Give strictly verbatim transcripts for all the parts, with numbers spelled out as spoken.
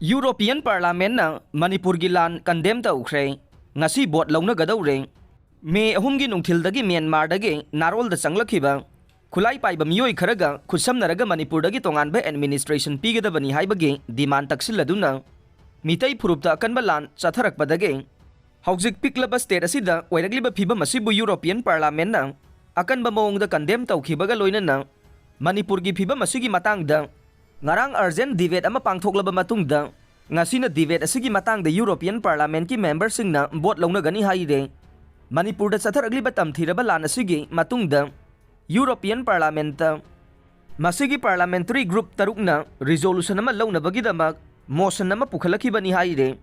European ꯄꯥꯔꯂꯥꯃꯦꯟꯅ ꯃꯅꯤꯄꯨꯔꯒꯤ ꯂꯥꯟ condemn ꯇꯧꯈ꯭ꯔꯦ꯫ ꯉꯁꯤ ꯚꯣꯠ ꯂꯧꯅꯒꯗꯧꯔꯦ꯫ ꯃꯦ ꯑꯍꯨꯝꯒꯤ ꯅꯨꯡꯊꯤꯜꯗꯒꯤ ꯃ꯭ꯌꯥꯟꯃꯥꯔꯗꯒꯤ ꯅꯥꯔꯣꯜꯗ ꯆꯪꯂꯛꯈꯤꯕ ꯈꯨꯠꯂꯥꯏ ꯄꯥꯏꯕ ꯃꯤꯑꯣꯏ ꯈꯔꯒ ꯈꯨꯠꯁꯝꯅꯔꯒ ꯃꯅꯤꯄꯨꯔꯗꯒꯤ ꯇꯣꯉꯥꯟꯕ ꯑꯦꯗꯃꯤꯅꯤꯁꯇ꯭ꯔꯦꯁꯟ ꯄꯤꯒꯗꯕꯅꯤ ꯍꯥꯏꯕꯒꯤ ꯗꯤꯃꯥꯟ ꯇꯛꯁꯤꯜꯂꯗꯨꯅ ꯃꯤꯇꯩ ꯐꯨꯔꯨꯞꯇ ꯑꯀꯟꯕ ꯂꯥꯟ ꯆꯠꯊꯔꯛꯄꯗꯒꯤ ꯍꯧꯖꯤꯛ ꯄꯤꯛꯂꯕ ꯁ꯭ꯇꯦꯠ ꯑꯁꯤꯗ ꯑꯣꯏꯔꯛꯂꯤꯕ ꯐꯤꯕꯝ ꯑꯁꯤꯕꯨ ꯌꯨꯔꯣꯄꯤꯌꯟ ꯄꯥꯔꯂꯥꯃꯦꯟꯅ ꯑꯀꯟꯕ ꯃꯑꯣꯡꯗ ꯀꯟꯗꯦꯝ ꯇꯧꯈꯤꯕꯒ ꯂꯣꯏꯅꯅ ꯃꯅꯤꯄꯨꯔꯒꯤ ꯐꯤꯕꯝ ꯑꯁꯤꯒꯤ ꯃꯇꯥꯡꯗ ꯉꯔꯥꯡ ꯑꯔꯖꯦꯟ ꯗꯤꯕꯦꯠ ꯑꯃ ꯄꯥꯡꯊꯣꯛꯂꯕ ꯃꯇꯨꯡꯗ ꯉꯁꯤꯅ ꯗꯤꯕꯦꯠ ꯑꯁꯤꯒꯤ ꯃꯇꯥꯡꯗ ꯌꯨꯔꯣꯄꯤꯌꯟ ꯄꯥꯔꯂꯥꯃꯦꯟꯀꯤ ꯃꯦꯝꯕꯔꯁꯤꯡꯅ ꯚꯣꯠ ꯂꯧꯅꯒꯅꯤ ꯍꯥꯏꯔꯦ꯫ ꯃꯅꯤꯄꯨꯔꯗ ꯆꯠꯊꯔꯛꯂꯤꯕ ꯇꯝꯊꯤꯔꯕ ꯂꯥꯟ ꯑꯁꯤꯒꯤ ꯃꯇꯨꯡꯗ ꯌꯨꯔꯣꯄꯤꯌꯟ ꯄꯥꯔꯂꯥꯃꯦꯟꯇ ꯃꯁꯤꯒꯤ ꯄꯥꯔꯂꯥꯃꯦꯟꯇꯔꯤ ꯒ꯭ꯔꯨꯞ ꯇꯔꯨꯛꯅ ꯔꯤꯖꯣꯂꯨꯁꯟ ꯑꯃ ꯂꯧꯅꯕꯒꯤꯗꯃꯛ ꯃꯣꯁꯟ ꯑꯃ ꯄꯨꯈꯠꯂꯛꯈꯤꯕꯅꯤ ꯍꯥꯏꯔꯦ꯫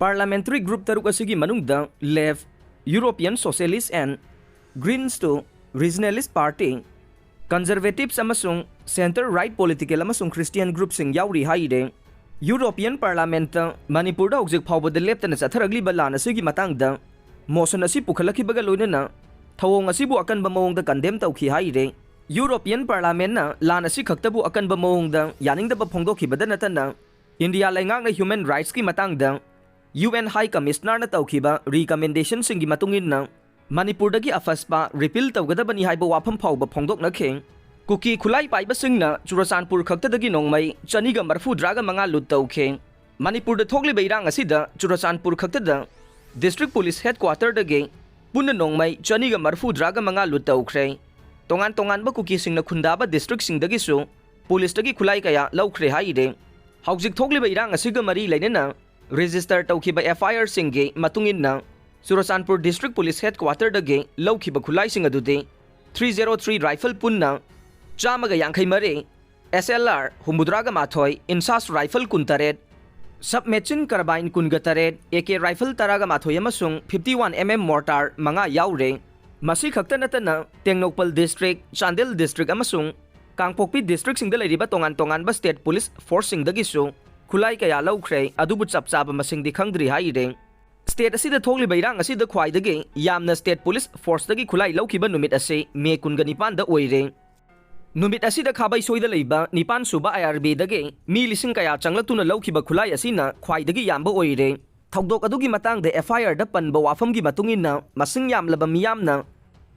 ꯄꯥꯔꯂꯥꯃꯦꯟꯇꯔꯤ ꯒ꯭ꯔꯨꯞ ꯇꯔꯨꯛ ꯑꯁꯤꯒꯤ ꯃꯅꯨꯡꯗ left, European socialist and greens to regionalist party, conservatives ꯑꯃꯁꯨꯡ ꯁꯦꯟꯇꯔ ꯔꯥꯏꯠ ꯄꯣꯂꯤꯇꯤꯀꯦꯜ ꯑꯃꯁꯨꯡ ꯈ꯭ꯔꯤꯁꯇꯤꯌꯟ ꯒ꯭ꯔꯨꯞꯁꯤꯡ ꯌꯥꯎꯔꯤ ꯍꯥꯏꯔꯦ꯫ ꯌꯨꯔꯣꯄꯤꯌꯟ ꯄꯥꯔꯂꯥꯃꯦꯟꯇ ꯃꯅꯤꯄꯨꯔꯗ ꯍꯧꯖꯤꯛ ꯐꯥꯎꯕꯗ ꯂꯦꯞꯇꯅ ꯆꯠꯊꯔꯛꯂꯤꯕ ꯂꯥꯟ ꯑꯁꯤꯒꯤ ꯃꯇꯥꯡꯗ ꯃꯣꯁꯟ ꯑꯁꯤ ꯄꯨꯈꯠꯂꯛꯈꯤꯕꯒ ꯂꯣꯏꯅꯅ ꯊꯧꯑꯣꯡ ꯑꯁꯤꯕꯨ ꯑꯀꯟꯕ ꯃꯑꯣꯡꯗ ꯀꯟꯗꯦꯝ ꯇꯧꯈꯤ ꯍꯥꯏꯔꯦ꯫ ꯌꯨꯔꯣꯄꯤꯌꯟ ꯄꯥꯔꯂꯥꯃꯦꯟꯅ ꯂꯥꯟ ꯑꯁꯤ ꯈꯛꯇꯕꯨ ꯑꯀꯟꯕ ꯃꯑꯣꯡꯗ ꯌꯥꯅꯤꯡꯗꯕ ꯐꯣꯡꯗꯣꯛꯈꯤꯕꯗ ꯅꯠꯇꯅ ꯏꯟꯗꯤꯌꯥ ꯂꯩꯉꯥꯛꯅ ꯍ꯭ꯌꯨꯃꯦꯟ ꯔꯥꯏꯠꯁꯀꯤ ꯃꯇꯥꯡꯗ ꯌꯨ ꯑꯦꯟ ꯍꯥꯏ ꯀꯃꯤꯁꯅꯔꯅ ꯇꯧꯈꯤꯕ ꯔꯤꯀꯃꯦꯟꯗꯦꯁꯟꯁꯤꯡꯒꯤ ꯃꯇꯨꯡ ꯏꯟꯅ ꯃꯅꯤꯄꯨꯔꯗꯒꯤ ꯑꯐꯁꯄꯥ ꯔꯤꯄꯤꯜ ꯇꯧꯒꯗꯕꯅꯤ ꯍꯥꯏꯕ ꯋꯥꯐꯝ ꯐꯥꯎꯕ ꯐꯣꯡꯗꯣꯛꯅꯈꯤ꯫ ꯀꯨꯀꯤ ꯈꯨꯠꯂꯥꯏ ꯄꯥꯏꯕꯁꯤꯡꯅ ꯆꯨꯔꯆꯥꯟꯄꯨꯔ ꯈꯛꯇꯗꯒꯤ ꯅꯣꯡꯃꯩ ꯆꯅꯤꯒ ꯃꯔꯐꯨ ꯇꯔꯥꯒ ꯃꯉꯥ ꯂꯨꯠ ꯇꯧꯈꯤ꯫ ꯃꯅꯤꯄꯨꯔꯗ ꯊꯣꯛꯂꯤꯕ ꯏꯔꯥꯡ ꯑꯁꯤꯗ ꯆꯨꯔꯆꯥꯟꯄꯨꯔ ꯈꯛꯇꯗ ꯗꯤꯁꯇ꯭ꯔꯤꯛ ꯄꯨꯂꯤꯁ ꯍꯦꯗꯀ꯭ꯋꯥꯇꯔꯗꯒꯤ ꯄꯨꯟꯅ ꯅꯣꯡꯃꯩ ꯆꯅꯤꯒ ꯃꯔꯐꯨ ꯇꯔꯥꯒ ꯃꯉꯥ ꯂꯨꯠ ꯇꯧꯈ꯭ꯔꯦ꯫ ꯇꯣꯉꯥꯟ ꯇꯣꯉꯥꯟꯕ ꯀꯨꯀꯤꯁꯤꯡꯅ ꯈꯨꯟꯗꯥꯕ ꯗꯤꯁꯇ꯭ꯔꯤꯛꯁꯤꯡꯗꯒꯤꯁꯨ ꯄꯨꯂꯤꯁꯇꯒꯤ ꯈꯨꯠꯂꯥꯏ ꯀꯌꯥ ꯂꯧꯈ꯭ꯔꯦ ꯍꯥꯏꯔꯦ꯫ ꯍꯧꯖꯤꯛ ꯊꯣꯛꯂꯤꯕ ꯏꯔꯥꯡ ꯑꯁꯤꯒ ꯃꯔꯤ ꯂꯩꯅꯅ ꯔꯦꯖꯤꯁꯇꯔ ꯇꯧꯈꯤꯕ ꯑꯦꯐ ꯑꯥꯏ ꯑꯥꯔꯁꯤꯡꯒꯤ ꯃꯇꯨꯡ ꯏꯟꯅ ꯆꯨꯔꯆꯥꯟꯄꯨꯔ ꯗꯤꯁꯇ꯭ꯔꯤꯛ ꯄꯨꯂꯤꯁ ꯍꯦꯗꯀ꯭ꯋꯥꯇꯔꯗꯒꯤ ꯂꯧꯈꯤꯕ ꯈꯨꯠꯂꯥꯏꯁꯤꯡ ꯑꯗꯨꯗꯤ ꯊ꯭ꯔꯤ ꯖꯦꯔꯣ ꯊ꯭ꯔꯤ ꯔꯥꯏꯐꯜ ꯄꯨꯟꯅ ꯆꯥꯝꯃꯒ ꯌꯥꯡꯈꯩ ꯃꯔꯤ, ꯑꯦꯁ ꯑꯦꯜ ꯑꯥꯔ ꯍꯨꯝꯐꯨꯇꯔꯥꯒ ꯃꯥꯊꯣꯏ, ꯏꯟꯁꯥꯁ ꯔꯥꯏꯐꯜ ꯀꯨꯟꯇꯔꯦꯠ, ꯁꯕꯃꯦꯆꯤꯟ ꯀꯔꯕꯥꯏꯟ ꯀꯨꯟꯒ ꯇꯔꯦꯠ, ꯑꯦ ꯀꯦ ꯔꯥꯏꯐꯜ ꯇꯔꯥꯒ ꯃꯥꯊꯣꯏ ꯑꯃꯁꯨꯡ ꯐꯤꯐꯇꯤ ꯋꯥꯟ ꯑꯦꯝ ꯑꯦꯝ ꯃꯣꯔꯇꯥꯔ ꯃꯉꯥ ꯌꯥꯎꯔꯦ꯫ ꯃꯁꯤ ꯈꯛꯇ ꯅꯠꯇꯅ ꯇꯦꯡꯅꯧꯄꯜ ꯗꯤꯁꯇ꯭ꯔꯤꯛ, ꯆꯥꯟꯗꯦꯜ ꯗꯤꯁꯇ꯭ꯔꯤꯛ ꯑꯃꯁꯨꯡ ꯀꯥꯡꯄꯣꯛꯄꯤ ꯗꯤꯁꯇ꯭ꯔꯤꯛꯁꯤꯡꯗ ꯂꯩꯔꯤꯕ ꯇꯣꯉꯥꯟ ꯇꯣꯉꯥꯟꯕ ꯁ꯭ꯇꯦꯠ ꯄꯨꯂꯤꯁ ꯐꯣꯔꯁꯁꯤꯡꯗꯒꯤꯁꯨ ꯈꯨꯠꯂꯥꯏ ꯀꯌꯥ ꯂꯧꯈ꯭ꯔꯦ, ꯑꯗꯨꯕꯨ ꯆꯞ ꯆꯥꯕ ꯃꯁꯤꯡꯗꯤ ꯈꯪꯗ꯭ꯔꯤ ꯍꯥꯏꯔꯦ꯫ ꯁ꯭ꯇꯦꯠ ꯑꯁꯤꯗ ꯊꯣꯛꯂꯤꯕ ꯏꯔꯥꯡ ꯑꯁꯤꯗ ꯈ꯭ꯋꯥꯏꯗꯒꯤ ꯌꯥꯝꯅ ꯁ꯭ꯇꯦꯠ ꯄꯨꯂꯤꯁ ꯐꯣꯔꯁꯇꯒꯤ ꯈꯨꯠꯂꯥꯏ ꯂꯧꯈꯤꯕ ꯅꯨꯃꯤꯠ ꯑꯁꯤ ꯃꯦ ꯀꯨꯟꯒ ꯅꯤꯄꯥꯟꯗ ꯑꯣꯏꯔꯦ꯫ ꯅꯨꯃꯤꯠ ꯑꯁꯤꯗ ꯈꯥꯕꯩ ꯁꯣꯏꯗ ꯂꯩꯕ ꯅꯤꯄꯥꯟ ꯁꯨꯕ ꯑꯥꯏ ꯑꯥꯔ ꯕꯤꯗꯒꯤ ꯃꯤ ꯂꯤꯁꯤꯡ ꯀꯌꯥ ꯆꯪꯂꯛꯇꯨꯅ ꯂꯧꯈꯤꯕ ꯈꯨꯠꯂꯥꯏ ꯑꯁꯤꯅ ꯈ꯭ꯋꯥꯏꯗꯒꯤ ꯌꯥꯝꯕ ꯑꯣꯏꯔꯦ꯫ ꯊꯧꯗꯣꯛ ꯑꯗꯨꯒꯤ ꯃꯇꯥꯡꯗ ꯑꯦꯐ ꯑꯥꯏ ꯑꯥꯔꯗ ꯄꯟꯕ ꯋꯥꯐꯝꯒꯤ ꯃꯇꯨꯡ ꯏꯟꯅ, ꯃꯁꯤꯡ ꯌꯥꯝꯂꯕ ꯃꯤꯌꯥꯝꯅ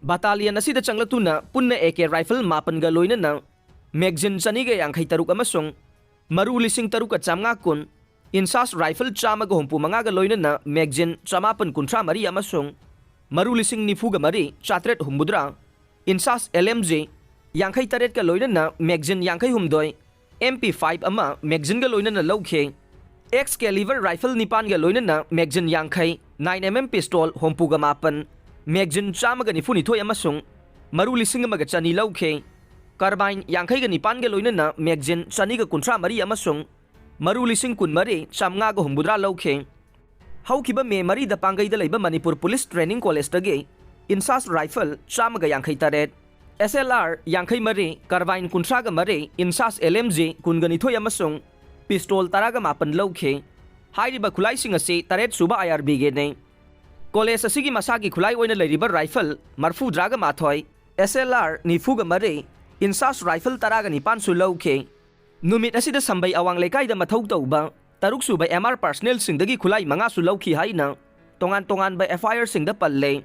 ꯕꯇꯥꯂꯤꯌꯟ ꯑꯁꯤꯗ ꯆꯪꯂꯛꯇꯨꯅ ꯄꯨꯟꯅ ꯑꯦ ꯀꯦ ꯔꯥꯏꯐꯜ ꯃꯥꯄꯟꯒ ꯂꯣꯏꯅꯅ ꯃꯦꯒꯖꯤꯟ ꯆꯅꯤꯒ ꯌꯥꯡꯈꯩ ꯇꯔꯨꯛ ꯑꯃꯁꯨꯡ ꯃꯔꯨ ꯂꯤꯁꯤꯡ ꯇꯔꯨꯛꯀ ꯆꯥꯝꯃꯉꯥ ꯀꯨꯟ, ꯏꯟꯁꯥꯁ ꯔꯥꯏꯐꯜ ꯆꯥꯝꯃꯒ ꯍꯨꯝꯐꯨ ꯃꯉꯥꯒ ꯂꯣꯏꯅꯅ ꯃꯦꯒꯖꯤꯟ ꯆꯃꯥꯄꯟ ꯀꯨꯟꯊ꯭ꯔꯥ ꯃꯔꯤ ꯑꯃꯁꯨꯡ ꯃꯔꯨ ꯂꯤꯁꯤꯡ ꯅꯤꯐꯨꯒ ꯃꯔꯤ ꯆꯥꯇ꯭ꯔꯦꯠ ꯍꯨꯝꯐꯨꯇꯔꯥ, ꯏꯟꯁꯥꯁ ꯑꯦꯜ ꯑꯦꯝ ꯖꯤ ꯌꯥꯡꯈꯩ ꯇꯔꯦꯠꯀ ꯂꯣꯏꯅꯅ ꯃꯦꯒꯖꯤꯟ ꯌꯥꯡꯈꯩ ꯍꯨꯝꯗꯣꯏ, ꯑꯦꯝ ꯄꯤ ꯐꯥꯏꯚ ꯑꯃ ꯃꯦꯒꯖꯤꯟꯒ ꯂꯣꯏꯅꯅ ꯂꯧꯈꯤ꯫ ꯑꯦꯛꯁꯀꯦꯂꯤꯕꯔ ꯔꯥꯏꯐꯜ ꯅꯤꯄꯥꯟꯒ ꯂꯣꯏꯅꯅ ꯃꯦꯒꯖꯤꯟ ꯌꯥꯡꯈꯩ, ꯅꯥꯏꯟ ꯑꯦꯝ ꯑꯦꯝ ꯄꯤꯁꯇꯣꯜ ꯍꯨꯝꯐꯨꯒ ꯃꯥꯄꯟ, ꯃꯦꯒꯖꯤꯟ ꯆꯥꯝꯃꯒ ꯅꯤꯐꯨꯅꯤꯊꯣꯏ ꯑꯃꯁꯨꯡ ꯃꯔꯨ ꯂꯤꯁꯤꯡ ꯑꯃꯒ ꯆꯅꯤ ꯂꯧꯈꯤ꯫ ꯀꯥꯔꯕꯥꯏꯟ ꯌꯥꯡꯈꯩꯒ ꯅꯤꯄꯥꯟꯒ ꯂꯣꯏꯅꯅ ꯃꯦꯒꯖꯤꯟ ꯆꯅꯤꯒ ꯀꯨꯟꯊ꯭ꯔꯥ ꯃꯔꯤ ꯑꯃꯁꯨꯡ ꯃꯔꯨ ꯂꯤꯁꯤꯡ ꯀꯨꯟꯃꯔꯤ ꯆꯥꯝꯃꯉꯥꯒ ꯍꯨꯝꯐꯨꯇꯔꯥ ꯂꯧꯈꯤ꯫ ꯍꯧꯈꯤꯕ ꯃꯦ ꯃꯔꯤꯗ ꯄꯥꯡꯒꯩꯗ ꯂꯩꯕ ꯃꯅꯤꯄꯨꯔ ꯄꯨꯂꯤꯁ ꯇ꯭ꯔꯦꯅꯤꯡ ꯀꯣꯂꯦꯖꯇꯒꯤ ꯏꯟꯁꯥꯁ ꯔꯥꯏꯐꯜ ꯆꯥꯝꯃꯒ ꯌꯥꯡꯈꯩ ꯇꯔꯦꯠ, ꯑꯦꯁ ꯑꯦꯜ ꯑꯥꯔ ꯌꯥꯡꯈꯩ ꯃꯔꯤ, ꯀꯥꯔꯕꯥꯏꯟ ꯀꯨꯟꯊ꯭ꯔꯥꯒ ꯃꯔꯤ, ꯏꯟꯁꯥꯁ ꯑꯦꯜ ꯑꯦꯝ ꯖꯤ ꯀꯨꯟꯒ ꯅꯤꯊꯣꯏ ꯑꯃꯁꯨꯡ ꯄꯤꯁꯇꯣꯜ ꯇꯔꯥꯒ ꯃꯥꯄꯟ ꯂꯧꯈꯤ꯫ ꯍꯥꯏꯔꯤꯕ ꯈꯨꯠꯂꯥꯏꯁꯤꯡ ꯑꯁꯤ ꯇꯔꯦꯠ ꯁꯨꯕ ꯑꯥꯏ ꯑꯥꯔ ꯕꯤꯒꯤꯅꯤ꯫ ꯀꯣꯂꯦꯖ ꯑꯁꯤꯒꯤ ꯃꯁꯥꯒꯤ ꯈꯨꯠꯂꯥꯏ ꯑꯣꯏꯅ ꯂꯩꯔꯤꯕ ꯔꯥꯏꯐꯜ ꯃꯔꯐꯨꯇꯔꯥꯒ ꯃꯥꯊꯣꯏ, ꯑꯦꯁ ꯑꯦꯜ ꯑꯥꯔ ꯅꯤꯐꯨꯒ ꯃꯔꯤ, ꯏꯟꯁꯥꯁ ꯔꯥꯏꯐꯜ ꯇꯔꯥꯒ ꯅꯤꯄꯥꯟꯁꯨ ꯂꯧꯈꯤ꯫ ꯅꯨꯃꯤꯠ ꯑꯁꯤꯗ ꯁꯝꯕꯩ ꯑꯋꯥꯡ ꯂꯩꯀꯥꯏꯗ ꯃꯊꯧ ꯇꯧꯕ ꯇꯔꯨꯛ ꯁꯨꯕ ꯑꯦꯝ ꯑꯥꯔ ꯄꯥꯔꯁꯅꯦꯜꯁꯤꯡꯗꯒꯤ ꯈꯨꯠꯂꯥꯏ ꯃꯉꯥꯁꯨ ꯂꯧꯈꯤ ꯍꯥꯏꯅ ꯇꯣꯉꯥꯟ ꯇꯣꯉꯥꯟꯕ ꯑꯦꯐ ꯑꯥꯏ ꯑꯥꯔꯁꯤꯡꯗ ꯄꯜꯂꯦ꯫